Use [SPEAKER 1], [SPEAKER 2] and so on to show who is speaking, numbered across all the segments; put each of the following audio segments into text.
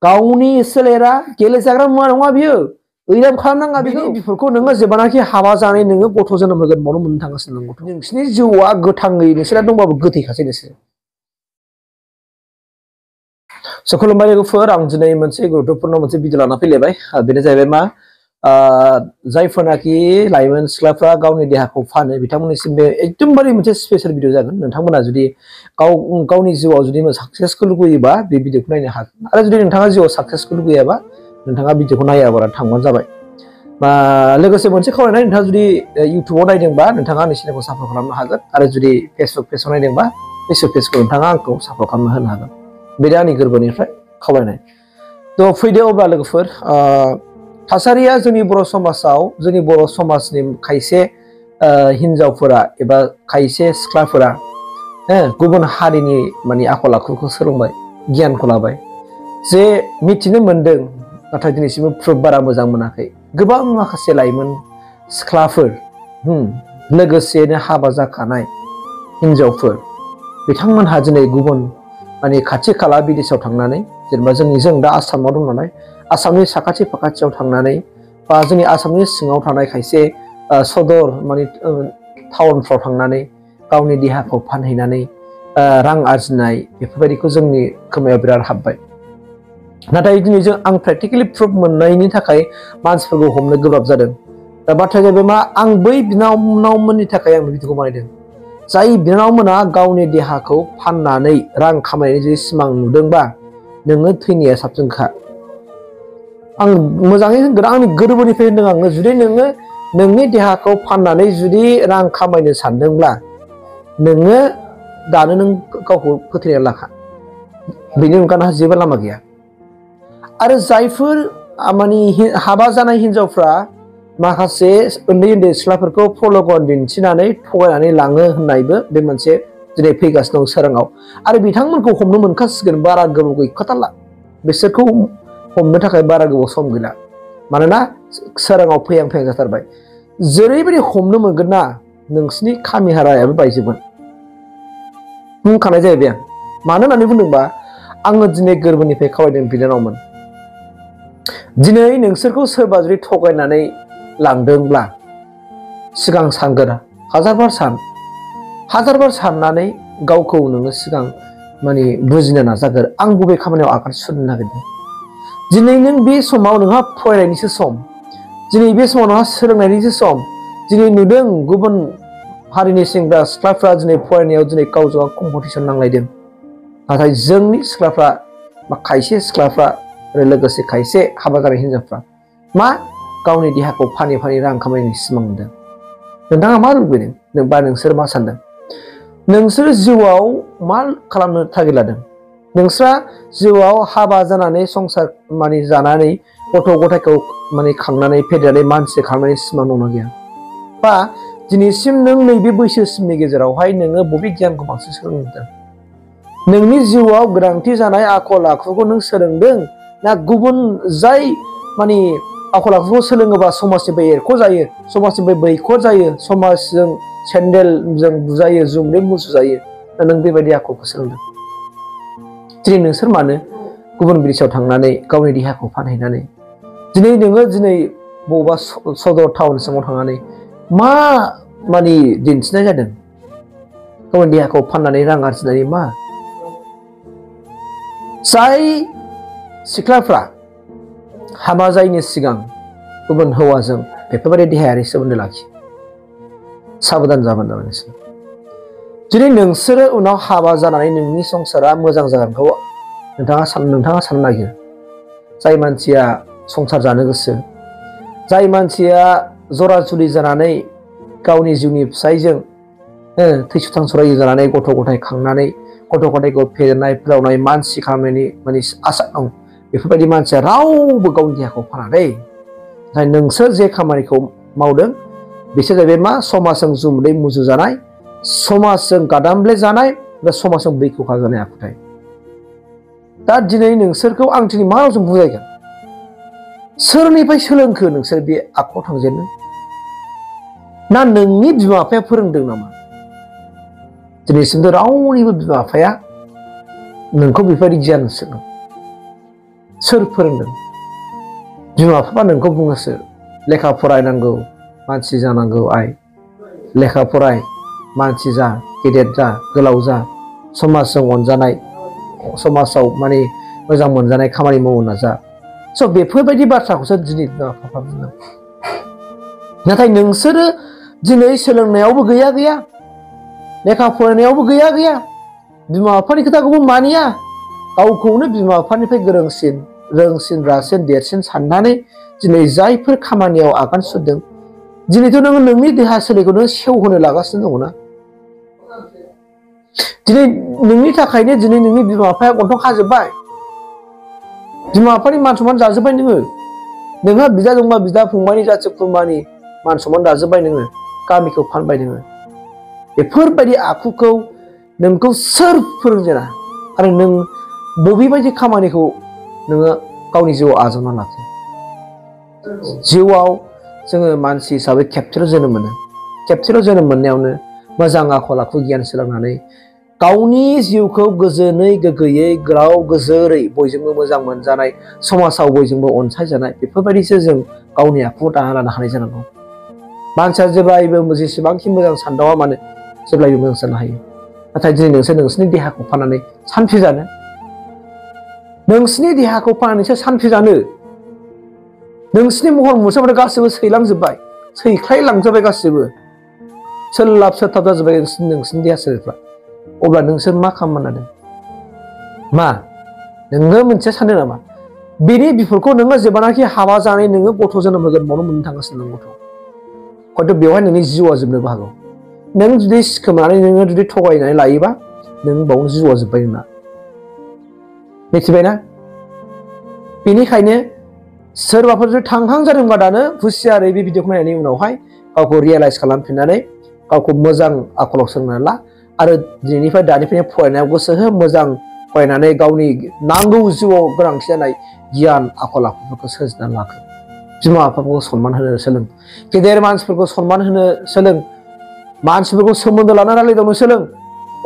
[SPEAKER 1] गावनि सोलेरा गेलेजाग्रा मुवा नङा बियो ओइराम खालामनाङा बेफोरखौ नोङो जेब्लानाखि हाबा जानानै नोङो गथ' जोनोम होगोन बावनो मोननो थांगासिनो दं गथ'। नोंसिनि जिउआ गोथाङै नोंसोरा दंबाबो गोथैखासै नोंसोर। खुलुमबाय लोगोफोर, आं दिनै मोनसे गुरुत्वपूर्ण मोनसे भिडिअ लाना फैलायबाय। बेनो जाहैबाय मा जायफोरनाखि लाइमोन सिख्लाफ्रा गावनि देहाखौ फानो बिथांमोननिसिम बे एकदमबारे मोनसे स्पेशल भिडिअ जागोन। नोंथांमोना जुदि गावनि जिउआव जुदि साक्सेसखौ लुगैयोबा बे भिडिअखौ नायनो हागोन आरो जुदि नोंथाङा जिउआव साक्सेसखौ लुगैयाबा नोंथाङा भिडिअखौ नायाबारा थांबानो जाबाय। लोगोसे मोनसे खावलायनाय, नोंथाङा जुदि इउटुबाव नायदोंबा नोंथाङा आंनि चेनेलखौ सापर्ट खालामनो हागोन आरो जुदि फेसबुक पेजाव नायदोंबा फेसबुक पेजखौ नोंथाङा आंखौ सापर्ट खालामना होनो हागोन। बे आंनि गोरबोनिफ्राय खावलायनाय। थ' फैदो अब्ला लोगोफोर, थासारिया जोंनि बर' समाजाव जोंनि बर' समाजनि खायसे हिन्जावफोरा एबा खायसे सिख्लाफोरा गुबुन हारिनि माने आखल आखुखौ सोलोंबाय, गियानखौ लाबाय। जे मिथिनो मोनदों नाथाय दिनैसिमबो प्रुफ बारा मोजां मोनाखै। गोबां माखासे लाइमोन सिख्लाफोर लोगोसेनो हाबा जाखानाय हिन्जावफोर बिथांमोनहा दिनै गुबुन माने खाथि खाला बिदेशाव थांनानै, जेनेबा जों दा आसामाव दं नालाय आसामनि साखाथि फाखाथियाव थांनानै बा जोंनि आसामनि सिङाव थानाय खायसे सदर माने टाउनफ्राव थांनानै गावनि देहाखौ फानहैनानै रां आरजिनाय बेफोरबायदिखौ जोंनि खोमायाव बिराद हाबबाय। नाथाय दिनै आं प्रेक्टिकेलि प्रुफ मोननायनि थाखाय मानसिफोरखौ हमनो गोब्राब जादों। दा बाथ्राया जाहैबाय मा, आं बै बिनानावमोननि थाखाय आं भिडिअखौ बानायदों। जाय बिनानावमोना गावनि देहाखौ फाननानै रां खामायनायनि जुदि सिमां नुदोंबा नोङो थैनाया साबसिनखा। आं मोजाङै होनगोन, आंनि गोरबोनिफ्राय होनदों आङो। जुदि नोङो नोंनि देहाखौ फाननानै जुदि रां खामायनो सानदोंब्ला नोङो दानो नों गावखौ फोथैना लाखा, बेनि अनगा जेबो लामा गैया। आरो जायफोर माने हाबा जानाय हिन्जावफ्रा माखासे उन्दै उन्दै सिख्लाफोरखौ प्रल'गन दिन्थिनानै थगायनानै लाङो होननायबो बे मोनसे दिनै फैगासिनो दं सोराङाव। आरो बिथांमोनखौ हमनो मोनखासिगोन, बारा गोबाव गैखाथारला। बिसोरखौ हमनो थाखाय बारा गोबाव सम गैला, मानोना सोराङाव फैहां फैहां जाथारबाय। जेरैबायदि हमनो मोनगोन ना, नोंसिनि खामि हारायाबो बायजोबगोन बुंखानाय जाहैबाय आं। मानो होननानै बुंदोंबा, आङो दिनै गोरबोनिफ्राय खावलायदों बिनानावमोन, दिनै नोंसोरखौ सोरबा जुदि थगायनानै लांदोंब्ला सिगां सानगोर, हाजारबार हाजारबार साननानै गावखौ नोङो सिगां माने बुजिनो नाजागोर। आं बबे खामानियाव आगान सुरनो नागिरदों। दिनै नों बे समाव नोंहा फरायनायनिसो सम, दिनै बे समाव नोंहा सोलोंनायनिसो सम। दिनै नुदों गुबुन हारिनि सेंग्रा सिख्लाफ्रा दिनै फरायनायाव दिनै गावजों गाव कम्पिटिसन नांलायदों। नाथाय जोंनि सिख्लाफ्रा बा खायसे सिख्लाफ्रा आरो लोगोसे खायसे हाबा जानाय हिन्जावफ्रा मा गावनि देहाखौ फानै फानै रां खामायनायनि सिमां नुदों। नोंथाङा मा लुबैदों बा नोंसोर मा सानदों? नोंसोर जिउआव मा खालामनो थारगेट लादों? नोंस्रा जिउआव हाबा जानानै संसार माने जानानै गथ' गथायखौ माने खांनानै फेदेरनानै मानसि खालामनायनि सिमां दंना गैया? बा दिनैसिम नों नैबे बैसोसिमनि गेजेरावहाय नोङो बबे गियानखौ बांसिन सोलोंदों? नोंनि जिउआव गोनांथि जानाय आखल आखुखौ नों सोलोंदों ना गुबुन जाय माने आखल आखुखौ सोलोङोबा समाजनिफ्राय एरख' जायो, समाजनिफ्राय बैख'ट जायो, समाजजों सेन्देलजों बुजायो, जुमब्रे मुसु जायो, दा नों बेबायदि आखलखौ सोलोंदों? दिनै नोंसोर मानो गुबुन बिदेशाव थांनानै गावनि देहाखौ फानहैनानै दिनै नोङो बबेबा सदर टाउन सिङाव थांनानै मा माने दिन्थिनाय जादों? गावनि देहाखौ फाननानै रां आरजिनायनि मा? जाय सिख्लाफ्रा हाबा जायैनि सिगां गुबुन हौवाजों बेफोरबायदि देहायारि सोमोन्दो लाखियो, साबधान जाबानो जाबाय नोंसोर। जुदि नोंसोरो उनाव हाबा जानानै नोंनि संसारा मोजां जागोनखौ नोंथाङा साननो नागिरो, जाय मानसिया संसार जानो गोसो, जाय मानसिया जरा जुलि जानानै गावनि जिउनि फिसायजों थैस' थांस' रायजो जानानै गथ' गथाय खांनानै गथ' गथायखौ फेदेरनाय फोलावनाय मानसि खालामनायनि माने आसा दं, बेफोरबायदि मानसिया रावबो गावनि देहाखौ फाना दै। नाथाय नोंसोर जे खामानिखौ मावदों बिसोर जाहैबाय मा? समाजजों जुमुदै मुजु जानाय, समाजजों गादामब्ले जानाय, बा समाजजों बैख'खा जानाय आखुथाय। दा दिनै नोंसोरखौ आं दिनै मा रावजों बुजायगोन? सोरनिफ्राय सोलोंखो नोंसोर बे आखुआव थांजेननो? ना नोंनि बिमा बिफाया फोरोंदों नामा? दिनैसिमथ' रावनिबो बिमा बिफाया नोंखौ बेफोरबायदि गियान सोलों। सोर फोरोंदों बिमा बिफा नोंखौ बुङोसो लेखा फरायनांगौ मानसि जानांगौ आइ लेखा फराय मानसि जा गेदेर जा गोलाव जा समाजजों अनजानाय समाजाव माने मोजां मोनजानाय खामानि मावना जा स' बेफोरबायदि बाथ्राखौसो दिनै बिमा बिफाफ्रा बुङो नाथाय नोंसोरो दिनै सोलोंनायावबो गैया लेखा फरायनायावबो गैया बिमा बिफानि खोथाखौबो मानिया गावखौनो बिमा बिफानिफ्राय गोरोंसिन रोंसिन रासिन देरसिन साननानै दिनै जायफोर खामानियाव आगान सुरदों दिनैथ' नोङो नोंनि देहा सोलेरखौ नों सेवहोनो लागासिनो दङना दिनै नोंनि थाखायनो दिनै नोंनि बिमा बिफाया गन्थं खाजोब्बाय बिमा बिफानि मान सनमान जाजोब्बाय नोंहा बिदा दंबा बिदा फंबायनि जाथि खुरमानि मान सनमान जाजोब्बाय नोङो गामिखौ फानबाय नोङो बेफोरबायदि आखुखौ नोंखौ सोर फोरोंजेना आरो नों बबेबायदि खामानिखौ नोङो गावनि जिउआव आजावना लाखो जिउआव जोङो मानसि हिसाबै खेबसेल' जोनोम मोनो खेबसेल' जोनोम मोननायावनो मोजां आखल आखु गियान सोलोंनानै गावनि जिउखौ गोजोनै गोग्गोयै गोलाव गोजोरै बयजोंबो मोजां मोनजानाय समाजाव बयजोंबो अनसायजानाय बेफोरबायदिसो जों गावनि आखुखौ दाना लानो हानाय जानांगौ मानसिया जेब्लायबो जेसेबांखि मोजां सानदावा मानो जेब्लायबो मोजां जानो हायो नाथाय दिनै नोंसोर नोंसिनि देहाखौ फाननानै सानफि जानो नोंसिनि देहाखौ फाननानैसो सानफि जानो नोंसिनि महर मुस्रिफोरा गासैबो सैलांजोब्बाय सैख्लायलांजोब्बाय गासैबो सोलाब सोथाब जाजोब्बाय नोंसिनि देहा सोलेरफ्रा अब्ला नोंसोर मा खालामनो लादों मा नोङो मोनसे सानो नामा बेनि बिफदखौ नोङो जेब्लानाखि हाबा जानानै नोङो गथ' जोनोम होगोन बावनो मोननो थांगासिनो नों गथ' हयथ' बेवहाय नोंनि जिउआ जोबनोबो हागौ नों जुदि सिखोमानानै नोङो जुदि थगायनानै लायोबा नों बावनो जिउआ जोब्बाय नोंना मिथिबायना बेनिखायनो सोरबाफोर जुदि थांहां जादोंबा दानो हुसियारै बे भिडिअखौ नायनायनि उनावहाय गावखौ रियेलाइज खालामफिननानै गावखौ मोजां आखलाव सोलोंनानै ला आरो दिनैनिफ्राय दानिफ्रायनो फरायनायाव गोसो हो मोजां फरायनानै गावनि नांगौ जिउआव गोनांथि जानाय गियान आखल आखुफोरखौ सोरजिनानै लाखो बिमा बिफाखौ सनमान होनो सोलों गेदेर मानसिफोरखौ सनमान होनो सोलों मानसिफोरखौ सोमोन्दो लानानै रायज्लायदावनो सोलों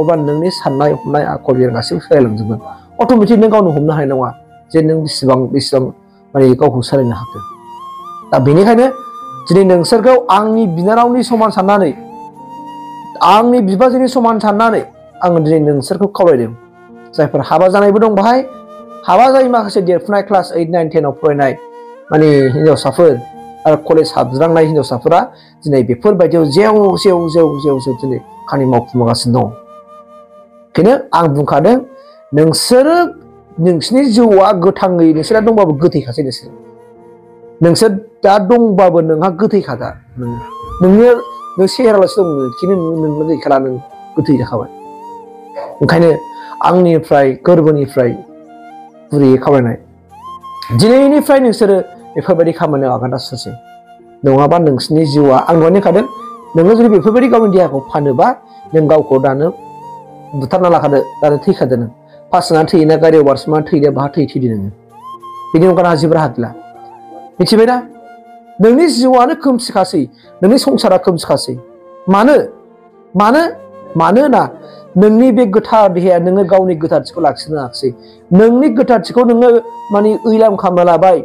[SPEAKER 1] अब्ला नोंनि साननाय हनाय आखल गियान गासैबो सोलायलांजोबगोन अट'मेटिक नों गावनो हमनो हानाय नङा जे नों बेसेबां माने गावखौ सोलायनो हाखो दा बेनिखायनो दिनै नोंसोरखौ आंनि बिनानावनि समान साननानै आंनि बिबाजैनि समान साननानै आङो दिनै नोंसोरखौ खावलायदों जायफोर हाबा जानायबो दं बाहाय हाबा जायै माखासे देरफुनाय क्लास 8, 9, 10 आव फरायनाय माने हिन्जावसाफोर आरो कलेज हाबज्रांनाय हिन्जावसाफोरा दिनै बेफोरबायदियाव जेव दिनै खामानि मावफुंगासिनो दं बेखायनो आं बुंखादों नोंसोरो नोंसिनि जिउआ गोथाङै नोंसोरा दंबाबो गोथैखासै नोंसोर दा दंबाबो नोंहा गोथैखादा नों सेहेराल'सो दं खिन्थु नोंनो गैखाला नों गोथै जाखाबाय ओंखायनो आंनिफ्राय गोरबोनिफ्राय गुरैयै खावलायनाय दिनैनिफ्राय नोंसोरो बेफोरबायदि खामानियाव आगान सुरसै नङाबा नोंसिनि जिउआ आं दहायनो होनखादों नोङो जुदि बेफोरबायदि गावनि देहाखौ फानोबा नों गावखौ दानो बुथारना लाखादो दानो थैखादो नों पासना थैयोना गारियाव बारसोमना थैदो बाहा थैदो नोङो बेनि अनगा जेबो राहा गैला मिथिबायना नोंनि जिउआनो खोमसिखासै नोंनि संसारा खोमसिखासै मानोना नोंनि बे गोथार देहाया नोङो गावनि गोथारथिखौ लाखिनो हायाखिसै नोंनि गोथारथिखौ नोङो माने ओइलाम खालामना लाबाय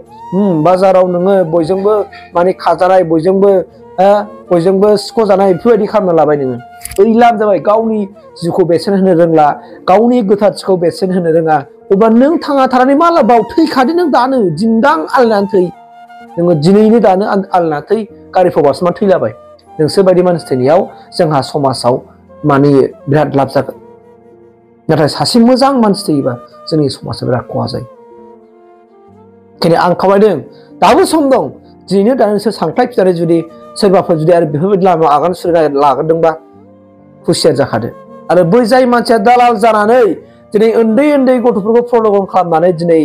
[SPEAKER 1] बाजाराव नोङो बयजोंबो माने खाजानाय बयजोंबो सिख'जानाय बेफोरबायदि खालामना लाबाय नोङो ओइलाम जाबाय गावनि जिउखौ बेसेन होनो रोंला गावनि गोथारथिखौ बेसेन होनो रोङा अब्ला नों थांना थानानै मा लाबाव थैखादो नों दानो दिन्दां आलनानै थै नोङो दिनैनो दानो आलना थै गारिफ्राव बारसोमना थैलाबाय नोंसोर बायदि मानसि थैनायाव जोंहा समाजाव माने बिराद लाब जागोन नाथाय सासे मोजां मानसि थैयोबा जोंनि समाजा बिराद खहा जायो ओंखायनो आं खावलायदों दाबो सम दं दिनैनो दा नोंसोर सानख्लायफिननानै जुदि सोरबाफोर जुदि आरो बेफोरबायदि लामायाव आगान सुरनो लागोरदोंबा हुसियार जाखादो आरो बै जाय मानसिया दालाल जानानै दिनै उन्दै गथ'फोरखौ प्रल'भन खालामनानै दिनै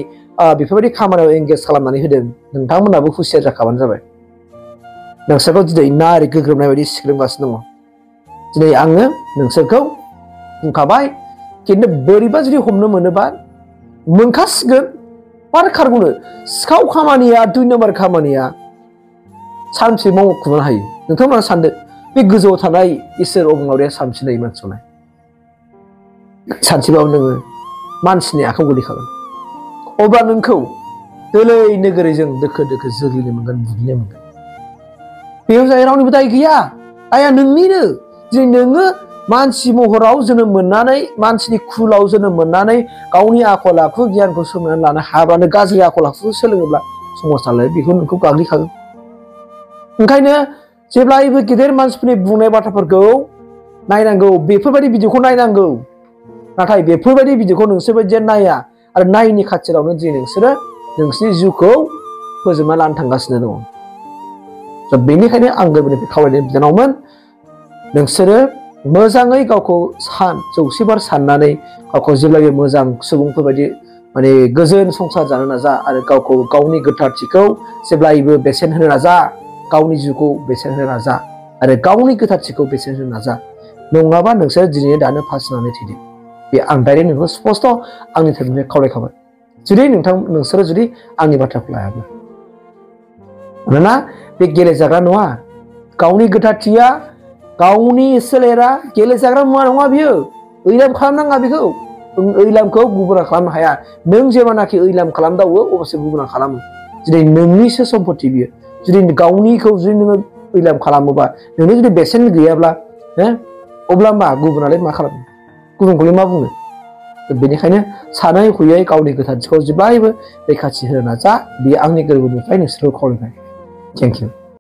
[SPEAKER 1] बेफोरबायदि खामानियाव एंगेज खालामनानै होदों नोंथांमोनाबो हुसियार जाखाबानो जाबाय नोंसोरखौ दिनै नारि गोग्रोमनाय बायदि सिग्रोमगासिनो दङ दिनै आङो नोंसोरखौ बुंखाबाय खिन्थु बोरैबा जुदि हमनो मोनोबा मोनखासिगोन मानो खारग'नो सिखाव खामानिया 2 नाम्बार खामानिया सानसे मावखुमानो हायो नोंथांमोना सानदो बे गोजौआव थानाय इसोर अबंलावरिया सानफिननाय मानसिखौलाय सानसेबाबो नोङो मानसिनि आखायाव गोलैखागोन अब्ला नोंखौ दोलै नोगोरै जों दोखो दोखो जोग्लिनो मोनगोन बुग्लिनो मोनगोन बेयाव जाय रावनिबो दाय गैया दाया नोंनिनो दिनै नोङो मानसि महराव जोनोम मोननानै मानसिनि खुलाव जोनोम मोननानै गावनि आखल आखु गियानखौ सोलोंनानै लानो हायाब्लानो गाज्रि आखल आखुखौ सोलोङोब्ला समाजालाय बेखौ नोंखौ गाग्लिखागोन ओंखायनो जेब्लायबो गेदेर मानसिफोरनि बुंनाय बाथ्राफोरखौ नायनांगौ बेफोरबायदि भिडिअखौ नायनांगौ नाथाय बेफोरबायदि भिडिअखौ नोंसोर बायदिया नाया आरो नायनि खाथिरावनो दिनै नोंसोरो नोंसिनि जिउखौ फोजोबना लानो थांगासिनो दङ बेनिखायनो आं गोरबोनिफ्राय खावलायनाय बिनानावमोन नोंसोरो मोजाङै गावखौ जौसे बार साननानै गावखौ जेब्लायबो मोजां सुबुंफोरबायदि माने गोजोन संसार जानो नाजा आरो गावखौ गावनि गोथारथिखौ जेब्लायबो बेसेन होनो नाजा गावनि जिउखौ बेसेन होनो नाजा आरो गावनि गोथारथिखौ बेसेन होनो नाजा नङाबा नोंसोर दिनै दानो फासिनानै थैदो बे आं डाइरेक्ट नोंखौ स्पस्ट आंनि धोरोमनिफ्राय खावलायखाबाय जुदि नोंसोरो जुदि आंनि बाथ्राखौ लायाब्ला मानोना बे गेलेजाग्रा नङा गावनि गोथारथिया गावनि सोलेरा गेलेजाग्रा मुवा नङा बियो ओइलाम खालामनाङा बेखौ ओइलामखौ गुबुना खालामनो हाया नों जेब्लानाखि ओइलाम खालामदावो अब्लासो गुबुना खालामो दिनै नोंनिसो सम्पति बियो जुदि गावनिखौ जुदि नोङो ओइलाम खालामोबा नोंनो जुदि बेसेन गैयाब्ला अब्ला मा गुबुनालाय मा खालामो गुबुनखौलाय मा बुङो बेनिखायनो सानै हयै गावनि गोथारथिखौ जेब्लायबो रैखाथि होनो नाजा बेयो आंनि गोरबोनिफ्राय नोंसोरखौ खावलायनाय थेंक इउ